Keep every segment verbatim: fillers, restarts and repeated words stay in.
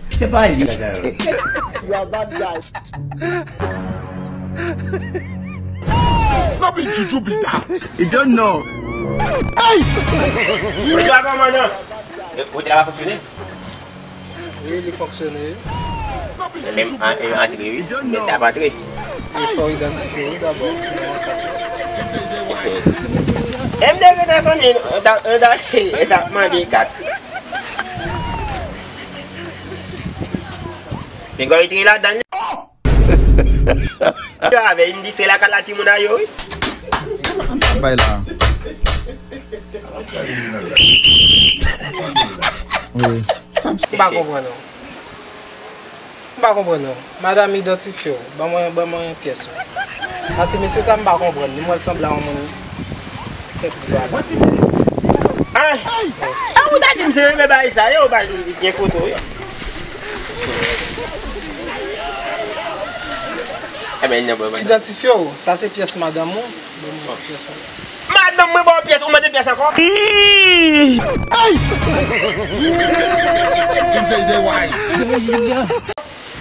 Se pa li, la. You are bad guy. No be juju be that. You don't know. Hey! Ou te la pa fonksyone? Wi, li fonksyone. Men menm an, an, antre, wi. Li t ap antre. Li fò idantifye, wi, dabò. E m te gentan konnen, e t ap, e t ap, e t ap mande kat. Piga w antre ladan. Yo avè, m di se lakay la timoun a yo, wi. Bay la. Wi. M pa konprann non. M pa konprann non. Madanm, idantifye w. Ban mwen, ban mwen pyès ou. Paske mesye sa m pa konprann. Li mwen sanble a yon moun. Kèk bwa. An? An, ou ta di m se menm bagay sa yo, bay gen foto yo. Ebyen, nan bon, madanm. Idantifye w, sa se pyès madanm ou? Bon, pyès madanm. Madanm mwen ba w pyès, ou mande pyès ankò? Ay!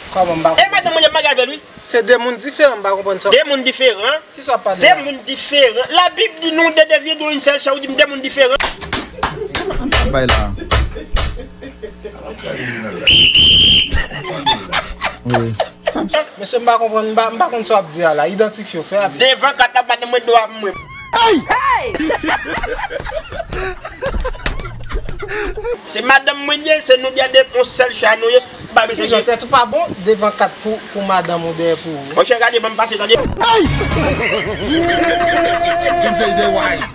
Kòman m pa... E madanm mwen, m pa gade l, wi. Se de moun diferan, m pa konprann sa. De moun diferan. Kisa w ap pale la? De moun diferan. Labib di nou de devye dwe yon sèl chè, ou di m de moun diferan. Bay la. Wi. Mesye, m pa konprann, m pa, m pa konn sa w ap di a la. Idantifye w, fè afè. Devan kat la, madanm mwen, dwa mwen. Ay! Se madanm mwen ye, se nou de, de yon sèl chè nou ye. M pa bezwen. Jan tèt ou pa bon, devan kat pou, pou madanm ou, dèyè pou ou. Monchè, gade, ban m pase, tande. Ay! Jan tèt de wise.